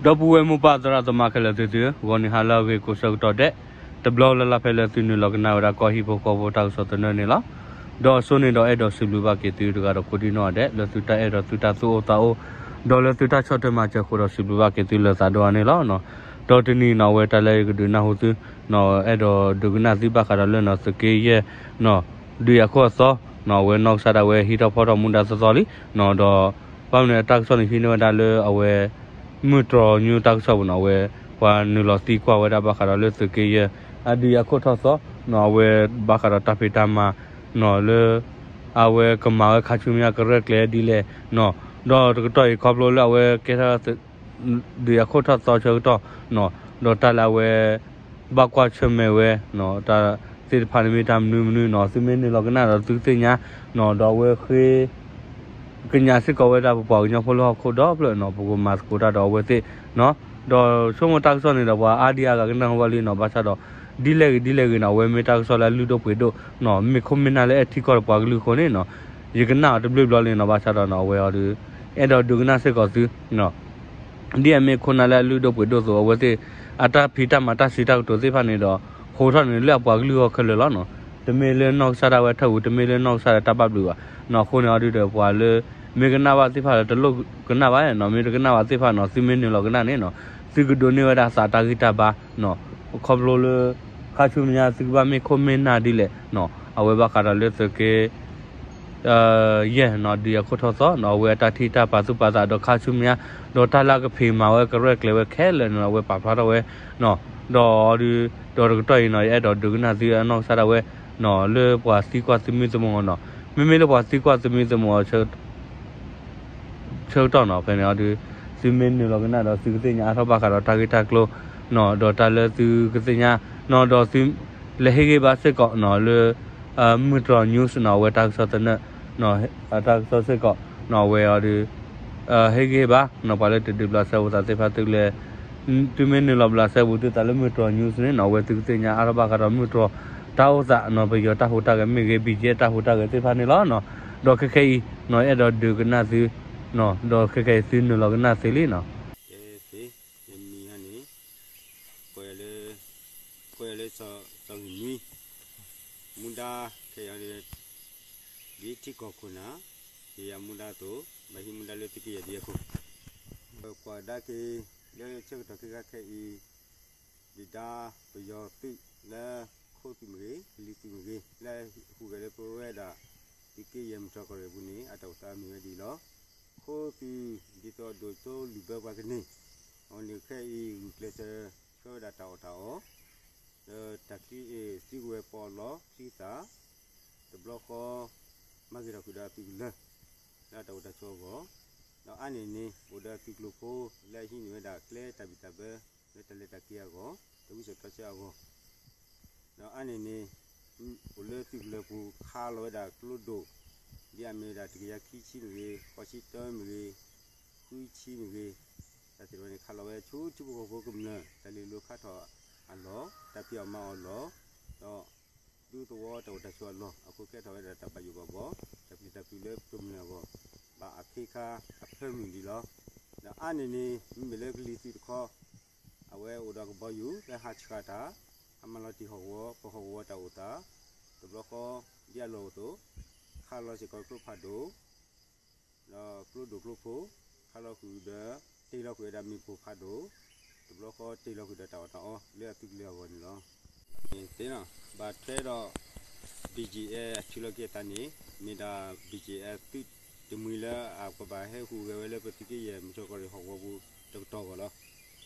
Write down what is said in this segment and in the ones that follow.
ဒီပုၢ်ဝဲၢ်မိၢ်ပၢ်သရၣ်သမါခဲလၢာ်သ့ၣ်သုဧၢ, ဂီၤနံၤဟါလၢအဂ့ၤကိးဆၢကတီၢ်ဒဲး, တဘျီလၢ်လၢ်ဖဲလၢသုနုာ်လီၤကနၣ်ဝဲဒၣ်ကီၢ်ဟံၣ်ဖိဃီဖိတၢ်ကစီၣ်သနၢၣ်န့ၣ်လီၤ. ဒီးအဆိန့ၣ်ဒီးအဲၣ်ဒိးစံးဘျုးဘၣ်က့ၤသုတဂၤဒီးကိးဒံနီၢ်ဂၤဒဲး လၢသုတၢ်အဲၣ်ဒိးသုတၢ်သူၣ်အိၣ်သးအိၣ်, ဒီးလၢသုတၢ်ဆီၣ်ထွဲမၤစၢၤအဃိဒီးစံးဘျုးဘၣ်က့ၤသုလၢသးဒိၣ်အါန့ၣ်လီၤ. ဒီးတနံၤအံၤန့ၣ် အဝဲတၢ်လၢယကဒုးနၢ်ဟူသု အဲၣ်ဒိးဒုးကနၣ်သုဘၣ်ဃးဒီးလၢနီၢ်သုးက့ယဲၢ် ဒုးယၤခိၣ်အသီ, အဝဲနီၢ်ကစၢ်ဒၣ်ဝဲဟံးထီၣ်ဖီၣ်ထီၣ်မူဒါသီသီလံ, ဒီး ဘၣ်မနုၤတၢ်ကစီၣ်န့ၣ်ဟံးန့ၢ်ဝဲဒၣ်လၢအဝဲ မုၢ်တြီၤ news တၢ်ကစီၣ်ပူၤန့ၣ် အဝဲ ပှၤနုာ်လီၤသံကွၢ်ဝဲဒၣ်ဘၣ်ဃးဒီးလၢသုးက့ယဲၢ် အဒုးယၤခိၣ်ထီၣ်သီ အဝဲဘၣ်ဃးဒီးတၢ်ဖံးတၢ်မၤ လၢ အဝဲကမၤဝဲခါဆူမဲာ်ညါကရဲၣ်ကျဲၤဒ်လဲၣ်, ဒီးတကတီၢ်အံၤခီဖျိလၢအဝဲကဲထီၣ် ဒုးယၤခိၣ်ထီၣ်သီဆၢကတီၢ်, ဒီးတၢ်လၢအဝဲ ဘၣ်ကွၢ်ဆၢၣ်မဲာ်ဝဲ တၢ်သ့ၣ်တဖၣ်န့ၣ်မ့ၢ်တၢ်မနုၤမနုၤန့ၣ် သုမ့ၢ်နုာ်လီၤကနၣ်ဒီးသုကသ့ၣ်ညါ, ဒီးအဝဲဃ့ ကညးစ့ၢ်ကီးဝဲဒၣ်ပပှၤကညီဖိလၢဟီၣ်ခိၣ်ဒီဖျၢၣ်န့ၣ် ပကမၤသကိးတၢ်ဒီးအဝဲသ့ၣ်, ဒီးဆိကမိၣ်တၢ်ကစီၣ်န့ၣ်ဒီးပှၤအါဒံအါဂၤကနၣ်ဟူဘၣ်လံန့ၣ် ဘၣ်ဆၣ်ဒီး ဒ်လဲၣ်ဂ့ၤဒ်လဲၣ်ဂ့ၤန့ၣ် အဝဲမ့ၢ်တၢ်ကစီၣ်လၢအလုၢ်ဒိၣ်ပှ့ၤဒိၣ်န့ၣ် မ့ၢ်ခိၣ်မ့ၢ်နၢ်လၢအဲၣ်ထံကီၢ်ဒီးပှၤကလုာ်အဃိန့ၣ် ယကနၣ်အီၤတဘျုးဘျီလံန့ၣ် ဘၣ်ဆၣ်ဒီးန့ၣ် အဝဲအီၤဒီး အဲၣ်ဒိးဒုးကနၣ်စ့ၢ်ကီးသု ဒ်အမ့ၢ်ခိၣ်နၢ်လၢအလုၢ်ဒိၣ်ပှ့ၤဒိၣ်အသိး အဝဲသ့ၣ် အတၢ်ဖံးတၢ်မၤတၢ်စံးတၢ်ကတိၤသ့ၣ်တဖၣ်န့ၣ်ဒီး ဟိးထီၣ်န့ၣ်လၢအပှၤကလုာ်အဂီၢ်ခဲလၢာ်လီၤန့ၣ်. တမ့ၢ်လၢနီၢ်ကစၢ်ဒၣ်ဝဲထၢၣ်ပူၤ တမ့ၢ်လၢနီၢ်ကစၢ်ဒၣ်တၢ်ဘၣ်ဘျုးဘၣ်န့ၣ်. အဃိန့ၣ်အီၤဒုးဒီးပှၤလၢ မ့ၢ်ကနၣ်ဘၣ်သ့ၣ်တဖၣ်ဒီးတလိၣ်ကနၣ်ဘၣ်န့ၣ် မ့ၢ်တကနၣ်ဘၣ်သ့ၣ်တဖၣ်န့ၣ် သုမ့ၢ်နုာ်လီၤကနၣ်န့ၣ်န့ၣ် သုကဒိးန့ၢ်ဝဲဒၣ်သးတၢ်ဂံၢ်တၢ်ဘါန့ၣ်. ခီဖျိလၢ ခါဆူမဲာ်ညါသုကဘၣ်မ့ၢ်ခိၣ်မ့ၢ်နၢ်ဒ်လဲၣ်န့ၣ် အဝဲဘၣ်ဃးဒီးလၢသုးက့ ယဲၢ်န့ၣ် ဒုးယၤခိၣ်ထီၣ်သီန့ၣ် အဝဲအတၢ်ထံၣ်တၢ်ပာ်သူၣ်ပာ်သးဒီးခါဆူမဲာ်ညါ ဒီးတၢ်လၢအကဖံးမၤဝဲကရဲၣ်ကျဲၤဝဲခဲလၢာ်န့ၣ် အဝဲပာ်ဖျါထီၣ်ဝဲန့ၣ်. ဒီးဒုး ဒီးတကတီၢ်အံၤန့ၣ် ယအဲၣ်ဒိးဒုးကနၣ်သုအနီၢ်ကစၢ်ဒၣ်ဝဲန့ၣ် လၢပှၤသံကွၢ်သမံသမိးအီၤန့ၣ်. မ့မ့ၢ်လၢပှၤသံကွၢ်သမံသမိးအီၤ ဆၢကတီၢ်န့ၣ် ဖဲန့ၣ်အီၤဒုး သုမ့ၢ်နုာ်လီၤကနၣ်ဒီးသုကသ့ၣ်ညါအါထီၣ်ဘၣ်ဃးဒီးတၢ်ဂ့ၢ်တၢ်ကျိၤန့ၣ် ဒီးတၢ်လၢသုကသ့ၣ်ညါန့ၣ် ဒီးသု လဲၤဟ့ၣ်ဂံၢ်ဘါစ့ၢ်ကီးန့ၣ် လၢ မုၢ်တြီၤ news န့ၣ် အဝဲတၢ်ကစီၣ်သနၢၣ်န့ၣ် တၢ်ကစီၣ်စ့ၢ်ကီးန့ၣ် အဝဲအီၤဒုး ဟ့ၣ်ဂံၢ်ဟ့ၣ်ဘါန့ၣ် ပှၤလၢတဒုးဘျးစဲဖိသးသ့ၣ်တဖၣ်သုကလဲၤ သုမ့ၢ်နုာ်လီၤဘျးစဲပူၤသုသးလၢမုၢ်တြီၤ news န့ၣ်န့ၣ် အဝဲသုကသ့ၣ်ညါအါထီၣ်ဘၣ်ဃးဒီးမုၢ်တြီၤတၢ်အိၣ်သးန့ၣ် ပယီၤတၢ်ဟူးတၢ်ဂဲၤမ့ၢ်ဂ့ၤ ဘံၣ်ကဲတၢ်ဟူးတၢ်ဂဲၤသ့ၣ်တဖၣ်န့ၣ်လီၤန့ၣ်. ဒီးခဲခဲအံၤန့ၣ် အဲၣ်ဒိးဒုးကနၣ်သုန့ၣ် ဒီးခဲခဲအံၤသုနုာ်လီၤကနၣ်သ့လံန့ၣ်. ကဲသ့, ယမံၤဟါန့ၣ် ကိးယၤလၢ ကိးယၤလၢ စီၤဂ့ၤနွံ, မူဒါခဲအံၤ ဒ်ထံကီၢ်ခိၣ်နၢ် ယယၤမူဒါအသိး ဘၣ်ဟံးမူဒါလၢသုးက့ယဲၢ်ဒုးယၤခိၣ် ပကွၢ်ကဒါက့ၤ လၢဆၢကတီၢ်ခဲခါခဲအံၤ ဒုၣ်ဒါပယီၤသုးလၢ ခိၣ်သုးမ့ၢ်ဂ့ၤ ကလံၤသုးမ့ၢ်ဂ့ၤ လၢဟူးဂဲၤလၢပဝဲဒၣ် သုးက့ယဲၢ်မုၢ်တြီၤကီၢ်ရ့ၣ်အပူၤန့ၣ် အတၢ်အိၣ်သးမ့ၢ်ဝဲဒ်အံၤလီၤ. ခိၣ်သုးဒ်သိးဒိၣ်စိလုၢ်ဘၢပှၤကန့ၢ် အန့ၣ်ခဲအံၤ ဂုာ်ကျဲးစၢးဆှၢဝဲဒၣ်တၢ်အီၣ်တၢ်အီ ဒီးတၢ်ချံ သုးကဝဲၤပီးလီၤချံသၣ် တဘျီဃီ မၤဂ့ၤထီၣ်ကွံာ်ဒီးသုးကလၢၤ လၢတၢ်အိၣ်တၢ်ဆိးအဂီၢ်, ဒီးအါန့ၢ်န့ၣ် အိၣ်ဒီးသုးကျိၤဖိလၢအဟံးန့ၢ်ဝဲဒၣ်ကျဲတၢ်ဘံၣ်တၢ်ဘၢ လၢတၢ်လဲၤတၢ်က့ၤအဂီၢ် တၢ်ဝံစိာ်တီဆှၢအဂီၢ်, ဒီးအါန့ၢ်န့ၣ် အိၣ်လၢသုးကလၢၤပူၤခးလီၤဝဲဒၣ်ကျိဒိၣ် ဒ်အမ့ၢ်ဝဲဒၣ်တကယၤခံဆံမ့ၢ်ဂ့ၤ ဃိးဆံတၢမ့ၢ်ဂ့ၤ ဃုဆံမ့ၢ်ဂ့ၤ တၢ်သ့ၣ်တဖၣ်န့ၣ် ခးလီၤဝဲဆူထံဖိကီၢ်ဖိကမျၢၢ် တၢ်လ့ၤလိၤခါထီၣ်အလီၢ် တၢ်ဖံးအီၣ်မၤအီၣ်အလီၢ် ဒီး ဒူသဝီတၢ်အိၣ်တၢ်ဆိးအလီၢ် အဃိကဲထီၣ်ဝဲဒၣ်တၢ်ဘၣ်ယိၣ်ဘၣ်ဘီ တၢ်ပျံၤတၢ်ဖုးလၢကမျၢၢ်အဂီၢ် ဘၣ်အခ့ခါအဖၢမုၢ်ဒံးလီၤ. ဒီးအါန့ၢ်န့ၣ် မ့မ့ၢ်လၢကလံၤသုးတခီ အဝဲအိၣ်ဒီးကဘီယူၤလၢဟးဆှၣ်တၢ် ဟးမၤလီၤတံၢ်ဟီၣ်ကဝီၤ ပဟီၣ်ကဝီၤတၢ်အိၣ်သး တဘျီဃီ ဒ်အလီၢ်အိၣ်အသိး ခးလီၤစ့ၢ်ကီးကျိဖးဒိၣ် ဒီးကျိဒိၣ်ကျိဖိ ခးလီၤဃုာ်ဒီး တ့ၢ်လီၤဃုာ်ဝဲဒၣ်မ့ၣ်ပိၢ်ဖးဒိၣ် တဘျီဃီတ့ၢ်လီၤဃုာ်ဒီးတၢ်အီၣ်တၢ်အီလၢအသုးကလၢၤအဂီၢ်န့ၣ်လီၤ. သ့နီၤ ဘၣ်ထွဲဒီး ဘံၣ်ကၠံၣ်အဲၣ် အထုးလီၤက့ၤအသးန့ၣ် မ့ၢ်ဒၣ် ဘံၣ်ကၠံၣ်အဲၣ် သုးတမှံၤလၢအကဘၣ်ဟဲဟူးဂဲၤဝဲလၢပသုးက့ယဲၢ်မုၢ်တြီၤကီၢ်ရ့ၣ်ဟီၣ်ကဝီၤပူၤတကတီၢ်အဂီၢ်လီၤ.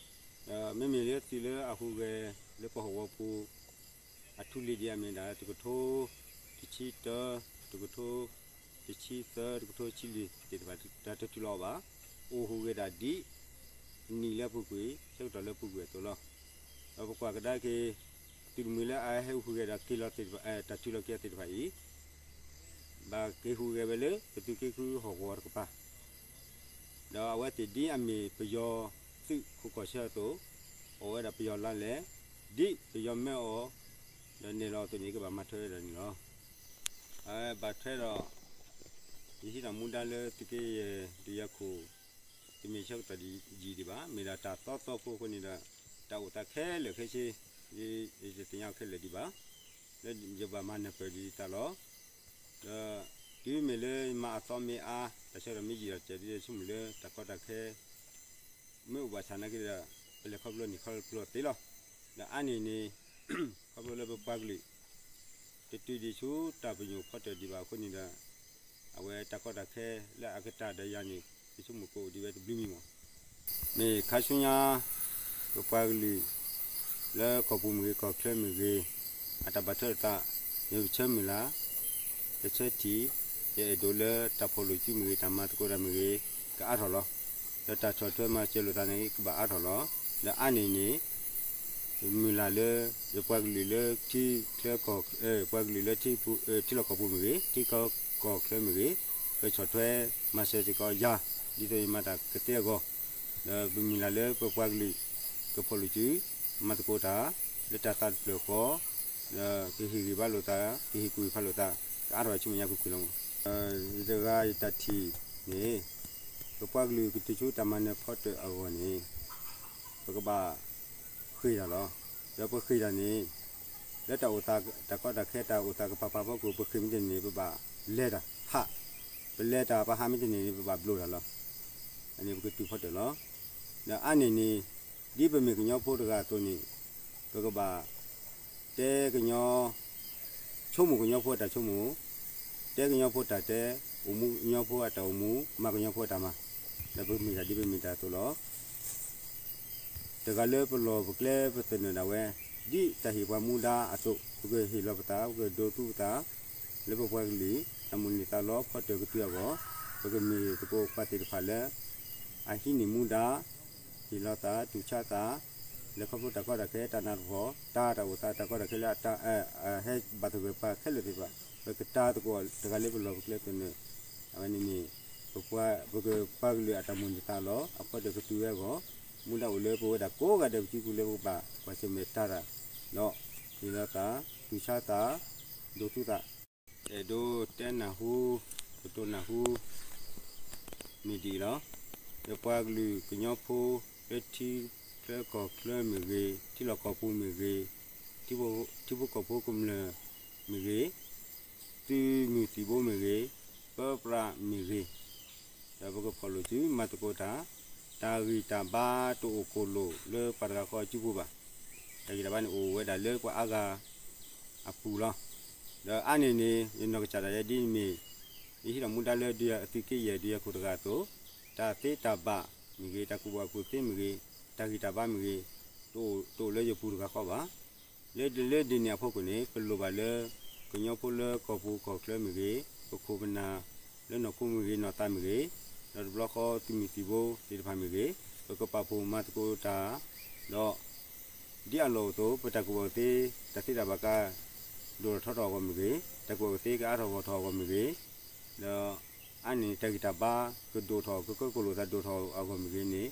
ဒီးမ့မ့ၢ်လၢသုးလၢအဟူးဂဲၤလၢပဟီၣ်ကဝီၤပူၤ အထူလံၤဒ်အမ့ၢ်ဒၣ် တကထိ တဆံတၢ တကထိ တဆံသၢ တကထိဆံလွံၢ်သ့ၣ်တဖၣ် တၢ်တထုးလီၤအီၤဘၣ်. အိၣ်ဟူးဂဲၤဒၣ်ဒ်နံၣ်လၢအပူၤကွံာ် ဆၢကတီၢ်လၢအပူၤကွံာ်အသိးလီၤ. ဒီးပကွၢ်ကဒါက့ၤ သုးတမှံၤလၢအဟဲဟူးဂဲၤဒီးက့ၤလီၤသ့ၣ်တဖၣ် တၢ်ထုးလီၤက့ၤအီၤသ့ၣ်တဖၣ်အံၤ ဘၣ်က့ၤဟူးဂဲၤဝဲလၢပသုးက့ဃုဟီၣ်ကဝီၤတကပၤ ဒီးအဝဲသ့ၣ်ဒ်အမ့ၢ်ပယီၤသုးခိၣ်ကီၢ်ဆၢအသိး အိၣ်ဝဲဒၣ်ပယီၤလါလဲၣ် ဒ်ပယီၤမၢအီၤ ဒီးနဲၣ်လီၤအသိးန့ၣ် ကဘၣ်မၤထွဲဝဲဒၣ်န့ၣ်လီၤ. အဝဲဘၣ်ထွဲဒီး ယဟံးန့ၢ်မူဒါလၢသုးက့ယဲၢ်ဒုးယၤခိၣ် တမ့ၢ်ဆၢကတီၢ်ယံာ်ဒံးဘၣ်, မ့ၢ်ဒၣ်တၢ်သီသီဖိအဃိန့ၣ်ဒီး တၢ်အိၣ်သးခဲလၢာ်ခဲဆ့ ယတသ့ၣ်ညါအီၤခဲလၢာ်ဒံးဘၣ်, လၢယဘၣ်မၤနၢ်ပၢၢ်ဒံးတၢ်လီၤ. ဒီးတုၤမ့ၢ်လၢမၤအသီမ့ၢ်အါ တၢ်ဆၢကတီၢ်မ့ၢ်ယံာ်ဒီး ကဲဒ်ဆိကမိၣ်လၢတၢ်ကီတၢ်ခဲ မ့ၢ်အိၣ်ဘၣ်ဆၣ်နာ်က့ဒီး ပလဲၤခီဖျိန့ၣ်ခီဖျိသ့လီၤ. ဒီးအါန့ၢ်န့ၣ် ခီဖျိလၢပပှၤကလုာ် တတုၤဒံးဆူတၢ်ပညိၣ်ဖီတၢၣ်ဒံးဘၣ်အဃိန့ၣ်ဒီး အဝဲတၢ်ကီတၢ်ခဲလၢအကတၢၢ်ဒီးယၤန့ၣ် ယဆိကမိၣ်ကအိၣ်ဒံးဝဲတဘျုးမံၤမး. မ့ၢ်ခါဆူညါ ပပှၤကလုာ် လၢကီၢ်ပူၤမ့ၢ်ဂ့ၤ ကီၢ်ချၢမ့ၢ်ဂ့ၤ အတၢ်ဘၣ်ထွဲလိာ်သး ယဆၢမုၢ်လၢ် ယဆၢထံၣ် ယအဲၣ်ဒိးလၢတၢ်ဖီၣ်လိာ်စုမ့ၢ်ဂ့ၤ တၢ်မၤသကိးတၢ်မ့ၢ်ဂ့ၤ ကအါထီၣ်လီၤ. ဒီးတၢ်ဆီၣ်ထွဲမၤစၢၤလိာ်သးန့ၣ် ကဘၣ်အါထီၣ်လီၤ. ဒီးအါန့ၢ်န့ၣ် မုၢ်လၢ်လၢ ယပှၤကလုာ်လၢထံချၢကီၢ် ပှၤကလုာ်လၢထံလီၢ်ကီၢ်ပူၤမ့ၢ်ဂ့ၤ ထံကီၢ်ချၢမ့ၢ်ဂ့ၤ ကဆီၣ်ထွဲမၤစၢၤစ့ၢ်ကီးယၤ ဒ်သိးယမၤတၢ်ကသ့အဂီၢ် ဒီးပမုၢ်လၢ်လၢပပှၤကလုာ် ကဖီၣ်လိာ်စု မၤသကိးတၢ် လၢတၢ်သးတဖျၢၣ်ဃီ ဒီးကဟ့ၣ်ဂံၢ်ဘါလိာ်သး ကဟ့ၣ်ကူၣ်ဟ့ၣ်ဖးလိာ်သး ကအါထီၣ်ဝဲဆူမဲာ်ညါကွ့ၢ်ကွ့ၢ်လီၤ. ယတဂၤယတၢ်ထံၣ်န့ၣ် ပပှၤကလုာ်ကတုၤဆူတၢ်မၤနၢၤဖီတၢၣ်အဂီၢ်န့ၣ် ပကဘၣ်ဃ့ၢ်တၢ်လီၤ. ဒီးပဃ့ၢ်တၢ်န့ၣ် လၢတၢ်အိၣ်သး တၢ်ကီတၢ်ခဲတၢ်အိၣ်သးကပၤပၤဖီခိၣ် ပဃ့ၢ်မ့ၢ်တန့ၢ်န့ၣ် ပဘၣ်လဲၤတၢ်ဟး, ပလဲၤတၢ်ပဟးမ့ၢ်တန့ၢ်န့ၣ် ပဘၣ်ဘျိးတၢ်လီၤ. အန့ၣ်ပကတုၤဖီတၢၣ်လီၤ. ဒီးအါန့ၢ်န့ၣ် ဒ်ပမ့ၢ်ကညီဖိတဂၤအသိးန့ၣ် ပကဘၣ် တဲကညီ ဆိကမိၣ်ကညီဖိအတၢ်ဆိကမိၣ်, တဲကညီဖိတၢ်တဲ, အိၣ်မူကညီဖိအတၢ်အိၣ်မူ, မၤကညီဖိအတၢ်မၤ, ဒီးပမ့ၢ်တၢ်ဒ်ပမ့ၢ်တၢ်အသိးလီၤ. တဂၤလၢပလီၢ်ပကျဲပသနၢၣ်ဒၣ်ဝဲ, ဒ်တၢ်ဟ့ၣ်ပှၤမူဒါအသိး, ပကဟ့ၣ်လီၤပသး, ပကဒိးသူပသး, လၢပပှၤကလုာ် တၢ်မိၣ်န့ၢ်သးလီဖီတၢၣ်ကတုၤအဂီၢ်, ပကမ့ၢ်သကိးပှၤသ့ၣ်တဖၣ်လၢ အဟံးန့ၢ်မူဒါ ဟ့ၣ်လီၤသး တူၢ်ဆါသး လၢခီဖျိတၢ်ကီတၢ်ခဲ တၢ်နးတၢ်ဖှီၣ် တၢ်တၢ်အိၣ်သး တၢ်ကီတၢ်ခဲလၢ ဟဲဘၣ်သဂၢၢ်ပှၤခဲလၢာ်သ့ၣ်တဖၣ် ပကတာ်သကိးတဂၤလၢပလီၢ်ပကျဲသနၢၣ်, အဝဲန့ၣ်မ့ၢ် ပပှၤကလုာ်အတၢ်မိၣ်န့ၢ်သးလီ အဖီတၢၣ်ကတုၤဝဲအဂီၢ်, မူဒါအိၣ်လၢပဝဲဒၣ်ကိးဂၤဒဲး ပစုပူၤလၢပကဘၣ်ကွၢ်ဆၢၣ်မဲာ်တၢ်တၢ် ဒီးဟ့ၣ်လီၤသး တူၢ်ဆါသး ဒိးသူသး အဲၣ်ဒိးတဲနၢ်ဟူ ကတိၤနၢ်ဟူ မ့ၢ်ဒ်အံၤလီၤ. ယပှၤကလုာ်ကညီဖိ လၢထံချၢကီၢ်ချၢမ့ၢ်ဂ့ၤ, ထံလီၢ်ကီၢ်ပူၤမ့ၢ်ဂ့ၤ, ထံဖိကီၢ်ဖိကမျၢၢ်မ့ၢ်ဂ့ၤ, သုးမုၢ်သံၣ်ဘိမ့ၢ်ဂ့ၤ, ပၢပြးမ့ၢ်ဂ့ၤ, ဒီးပကဖီၣ်လိာ်စု မၤသကိးတၢ်, တၢ်ဂံၢ်တၢ်ဘါတအိၣ်ကိၢ်လိာ်လၢပှၤတဂၤဃီအစုပူၤဘၣ်. တၢ်ဂံၢ်တၢ်ဘါန့ၣ်အိၣ်ဝဲဒၣ်လၢပှၤအါဂၤအပူၤလီၤ. ဒီးအါန့ၢ်န့ၣ် ယနီၢ်ကစၢ်ဒၣ်ယဲဒ်မ့ၢ် ယဟံးထီၣ်မူဒါလၢဒုးယၤအသုးက့ယဲၢ်ဒုးယၤခိၣ်တဂၤအသိး, တၢ်သ့တၢ်ဘၣ်မ့ၢ်ဂ့ၤ, တၢ်ကူၣ်ဘၣ်ကူၣ်သ့မ့ၢ်ဂ့ၤ, တၢ်ဂံၢ်တၢ်ဘါမ့ၢ်ဂ့ၤ, တအိၣ်လၢယပူၤတဂၤဃီဘၣ်. လၢ လၢဒ်န့ၣ်အဖီခိၣ်န့ၣ် ပလိၣ်ဘၣ်လၢ ကညီဖိလၢကီၢ်ပူၤကီၢ်ချၢမ့ၢ်ဂ့ၤ, ပခိၣ်ပနၢ်လၢနီၢ်ခိမ့ၢ်ဂ့ၤနီၢ်သးမ့ၢ်ဂ့ၤ, ဒီးတဘျီဃီသုးမုၢ်သံၣ်ဘိသ့ၣ်တဖၣ်မ့ၢ်ဂ့ၤ, ပကပာ်ဖှိၣ်မၤသကိးတၢ်, ဒီး ဒ်အလီၢ်အိၣ်အသိး ပတၢ်ကူၣ်ဘၣ်ကူၣ်သ့ တၢ်သ့တၢ်ဘၣ်က ဒိၣ်ထီၣ်ထီထီၣ်အဂီၢ်မ့ၢ်ဂ့ၤ, တၢ်ကူၣ်ဘၣ်ကူၣ်သ့ကအါထီၣ်ဂီၢ်ထီၣ်အဂီၢ်မ့ၢ်ဂ့ၤ, ဒီး အါန့ၢ်တၢ်ဂံၢ်တၢ်ဘါ ကဒိၣ်ထီၣ် ကကၢကိၢ်လိာ်သးဒိၣ်ထီၣ်အဂီၢ်မ့ၢ်ဂ့ၤန့ၣ်,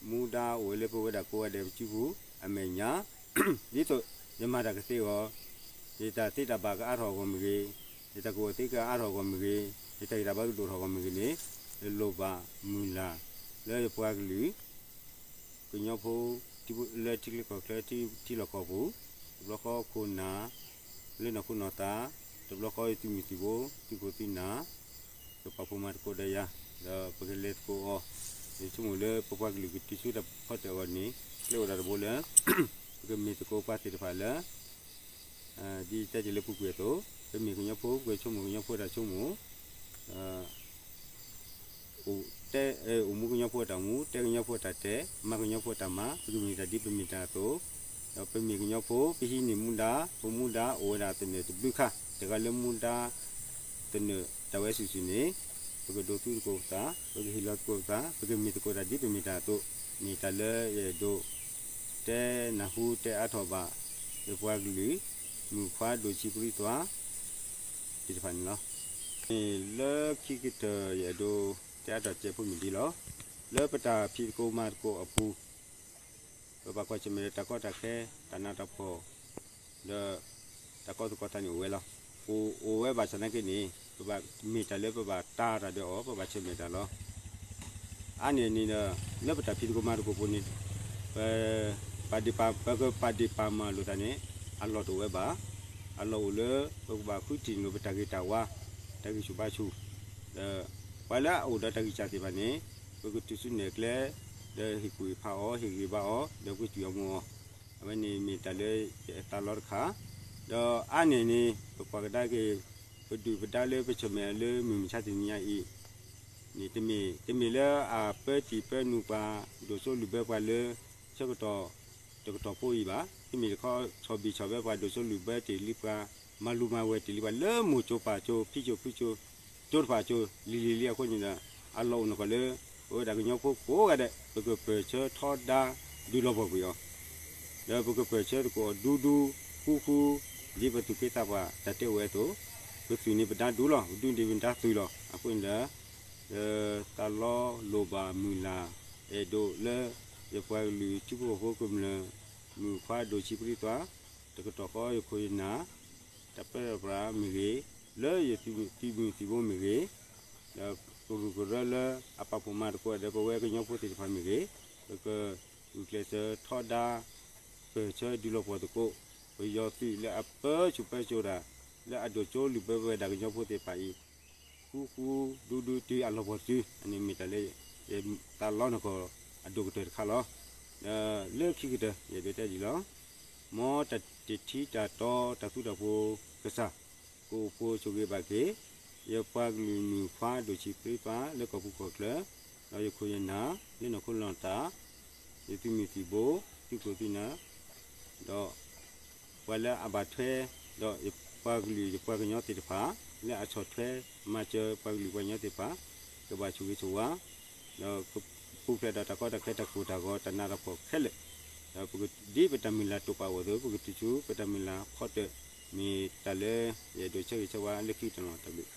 မူဒါအိၣ်ဝဲလၢပဝဲဒၣ်ကိးဂၤဒဲးပစုပူၤအမဲာ်ညါ, ဒ်သိးယမၤတၢ်ကသ့အဂီၢ်, ယတၢ်သ့တၢ်ဘၣ်ကအါထီၣ်အဂီၢ်မ့ၢ်ဂ့ၤ, ယတၢ်ကူၣ်ဘၣ်ကူၣ်သ့ကအါထီၣ်အဂီၢ်မ့ၢ်ဂ့ၤ, ယတၢ်ဂံၢ်တၢ်ဘါကဒိၣ်ထီၣ်အဂီၢ်မ့ၢ်ဂ့ၤန့ၣ်, ယလိၣ်ဘၣ်မုၢ်လၢ် လၢယပှၤကလုာ် ကညီဖိ လၢထံချၢကီၢ်ချၢ ထံလီၢ်ကီၢ်ပူၤ, တဘျီဃီခိၣ်နၢ် လၢနီၢ်ခိနီၢ်သး, တဘျီဃီသုးမုၢ်သံၣ်ဘိ သုးခိၣ်သုးနၢ်, ပပာ်ဖှိၣ်မၤသကိးဒီးယၤ, ဒီးပကလဲၤသကိးအီၤ, ယဆိကမိၣ်လၢပပှၤကလုာ်ကတုၤဆူတၢ်ဖီတၢၣ်အဂီၢ်န့ၣ် ကျဲအိၣ်ဒၣ်တဘိလၢ ပကမ့ၢ်သကိးပှၤသ့ၣ်တဖၣ်လၢ ဒ်တဲတ့ၢ်လၢပူၤကွံာ်အသိး, ပမ့ၢ်ကညီဖိ ပကဆိကမိၣ်ကညီဖိတၢ်ဆိကမိၣ်, တဲ အိၣ်မူကညီဖိတၢ်အိၣ်မူ, တဲကညီဖိတၢ်တဲ, မၤကညီဖိတၢ်မၤ, ပကမ့ၢ်တၢ်ဒ်ပမ့ၢ်တၢ်အသိး, ဒီးပမ့ၢ်ကညီဖိ ပဟံးန့ၢ်မူဒါ, ပမူဒါအိၣ်ဝဲဒၣ်သနၢၣ်တဘျုးခါ, တဂၤလၢမူဒါသနၢၣ်တၢ်ဝဲစုာ်စုာ်န့ၣ်, ပကဒိးသူသကိးပသး, ပကဟ့ၣ်လီၤသကိးပသး, ပကမ့ၢ်သကိးတၢ်ဒ်ပမ့ၢ်တၢ်အသိး, မ့ၢ်တၢ်လၢယအဲၣ်ဒိး တဲနၢ်ဟူတဲအါထီၣ်ဘၣ် ယပှၤကလုာ် မုၣ်ခွါဒိၣ်ဆံးပရံသွါ သ့ၣ်တဖၣ်န့ၣ်လီၤ. လၢခံကတၢၢ်ယအဲၣ်ဒိး တဲအါထီၣ်စဲးဖိမ့ၢ်ဒ်လီၤ. လၢပတၢ်ဖံးသကိးမၤသကိးအပူၤ, ပဘၣ်ကွၢ်ဆၢၣ်မဲာ်လၢတၢ်ကီတၢ်ခဲ တၢ်နးတၢ်ဖှီၣ် ဒီး တၢ်ကီသကိးတၢ်န့ၣ်အိၣ်ဝဲလီၤ. အိၣ် အိၣ်ဝဲဘၣ်ဆၣ်သနာ်က့န့ၣ် ပဘၣ်မ့ၢ်တၢ်လၢပဘၣ်တာ်တၢ်ဒီးအီၤ ပဘၣ်ဆၢၣ်မဲာ်တၢ်လီၤ. အါန့ၢ်န့ၣ်ဒီး လၢပတၢ်ဖံးသကိးမၤသကိးပူၤန့ၣ် ပ ပာ်ဒ့ၣ်ပာ် ပကပာ်ဒ့ၣ်ပာ်မၤလိာ်သးန့ၣ် အလီၢ်တအိၣ်ဝဲဘၣ်. အလီၢ်အိၣ်လၢ ပကဘၣ်ဃုထံၣ်လိာ်ပတၢ်ဂ့ၤတၢ်ဝါ, တၢ်ဂံၢ်ဆူၣ်ဘါဆူၣ်, ဒီး ပှၤလၢအအိၣ်ဒီးတၢ်ဂံၢ်စၢ်သ့ၣ်တဖၣ်န့ၣ် ပကတုၤဆူနဲၣ်ကျဲ ဒီးဟ့ၣ်ကူၣ်ဟ့ၣ်ဖးအီၤ, ဟ့ၣ်ဂံၢ်ဘါအီၤ, ဒီးပကစူၢ်အီၤမူအီၤ, အဝဲန့ၣ်မ့ၢ်တၢ်လၢယသးလီတခါ. ဒီးအါန့ၢ်န့ၣ် ပကွၢ်ကဒါက့ၤ ပဒုၣ်ပဒါလၢပဆၢၣ်မဲာ်လၢမုၢ်မဆါတနံၤညါအံၤ န့ၣ် တမ့ၢ် တမ့ၢ်လၢအပၢတံၢ်ပၢနုာ်ပှၤ ဒိၣ်စိလုၢ်ဘၢပှၤလၢ ဆၢကတီၢ်တကတီၢ်ဖိအံၤဘၣ်. တမ့ၢ်တခီ ဆီၣ်ဘံၣ်ဆီၣ်ဘၢပှၤ ဒိၣ်စိလုၢ်ဘၢတ့ၢ်လံပှၤ မၤလူၤမၤဝဲတ့ၢ်လံပှၤ လၢမိၢ်ကၠိပၢ်ကၠိ ဖံကၠိဖုကၠိ ကၠိတဖၣ်ကၠိ လံၤလံၤလံအဃိန့ၣ်ဒီး အလီၢ်အိၣ်နီၢ်ကီၢ်လၢ ပဝဲဒၣ်ကညီဖိကိးဂၤဒဲး ပကပၢၢ်ဆၢထီဒါဒုးလီၤပှီၢ်ကွံာ်အီၤ ဒီးပကပၢၢ်ဆၢသကိးအီၤဒူဒူဃူဃူ ဒ်ပသူၣ်က့သးပှၢ်တၢ်တဲအိၣ်ဝဲအသိး, ပသုးန့ၢ်ပဒါဒူလီၤ, ပဒူန့ၢ်ပဒါသုးလီၤ. အဃိန့ၣ်ဒီး တၢ်လီၤလိၣ်ဘၣ်မုၢ်လၢ် အဲၣ်ဒိးလၢ ယပှၤကလုာ်ထံဖိကီၢ်ဖိကမျၢၢ် မုၢ်ခွါဒိၣ်ဆံးပြံသွါ တကတီၢ်ဃီယခိၣ်ယနၢ် တၢ်ပၢတၢ်ပြးမ့ၢ်ဂ့ၤ, လၢယသုးမုၢ်သံၣ်ဘိမ့ၢ်ဂ့ၤ, ဒီးကရူၢ်ကရၢလၢအပာ်ဖှိၣ်မၤသကိးဒီးပဝဲကညီဖိသ့ၣ်တဖၣ်မ့ၢ်ဂ့ၤ, ပကဂုာ်ကျဲးစၢးထီဒါ ပၢၢ်ဆၢဒုးလီၤပှီၢ်သကိး ပယီၤသုးလၢအပၢဆူၣ်ပၢစိးတၢ် လၢအဒိၣ်ကၠိလုၢ်ဘၢပဝဲဒၣ်ကညီဖိသ့ၣ်တဖၣ်အံၤ ဃူဃူဒူဒူတုၤအလီၢ်ပှီၢ်သု အန့ၣ်မ့ၢ်တၢ်လၢ ယသးလီနီၢ်ကီၢ်အဒိၣ်ကတၢၢ်တခါလီၤ. ဒီးလၢခံကတၢၢ် ယအဲၣ်ဒိးတဲဒ်လီၤ. မ်တၢ်တထံတၢ်တီတၢ်ဃူတၢ်ဖိးကစၢ် ကအိၣ်ဖှိၣ်ဆိၣ်ဂ့ၤဘၣ်က့ၤ ယပှၤကလုာ်မုၢ်ခွါဒိၣ်ဆံးပြံသွါလၢကီၢ်ပူၤကီၢ်ချၢ, ဒီးယခိၣ်ယနၢ် လၢနီၢ်ခိနီၢ်သး ယသုးမုၢ်သံၣ်ဘိ သုးခိၣ်သုးနၢ် ဒီး ပှၤလၢအဘၣ်ထွဲ ဒီးယပှၤကလုာ်ယပှၤကညီသ့ၣ်တဖၣ် လၢအဆီၣ်ထွဲမၤစၢၤပှၤကလုာ်ပှၤကညီသ့ၣ်တဖၣ် ကဘၣ်ဆိၣ်ဂ့ၤဆိၣ်ဝါ ဒီးကပူၤဖျဲးဒီးတၢ်ကီတၢ်ခဲတၢ်ကိၢ်တၢ်ဂီၤတၢ်နးတၢ်ဖှီၣ်ခဲလၢာ်, ဒီးပကဒ်ပတၢ်မုၢ်လၢ်တိာ်ပာ်အိၣ်အသိး ပကတုၤဆူပတၢ်မုၢ်လၢ်ဖီတၢၣ် မ့ၢ်တၢ်လၢ ယအဲၣ်ဒိးဆၢဂ့ၤဆၢဝါလၢခံကတၢၢ်လီၤ. တၢ်ဘျုး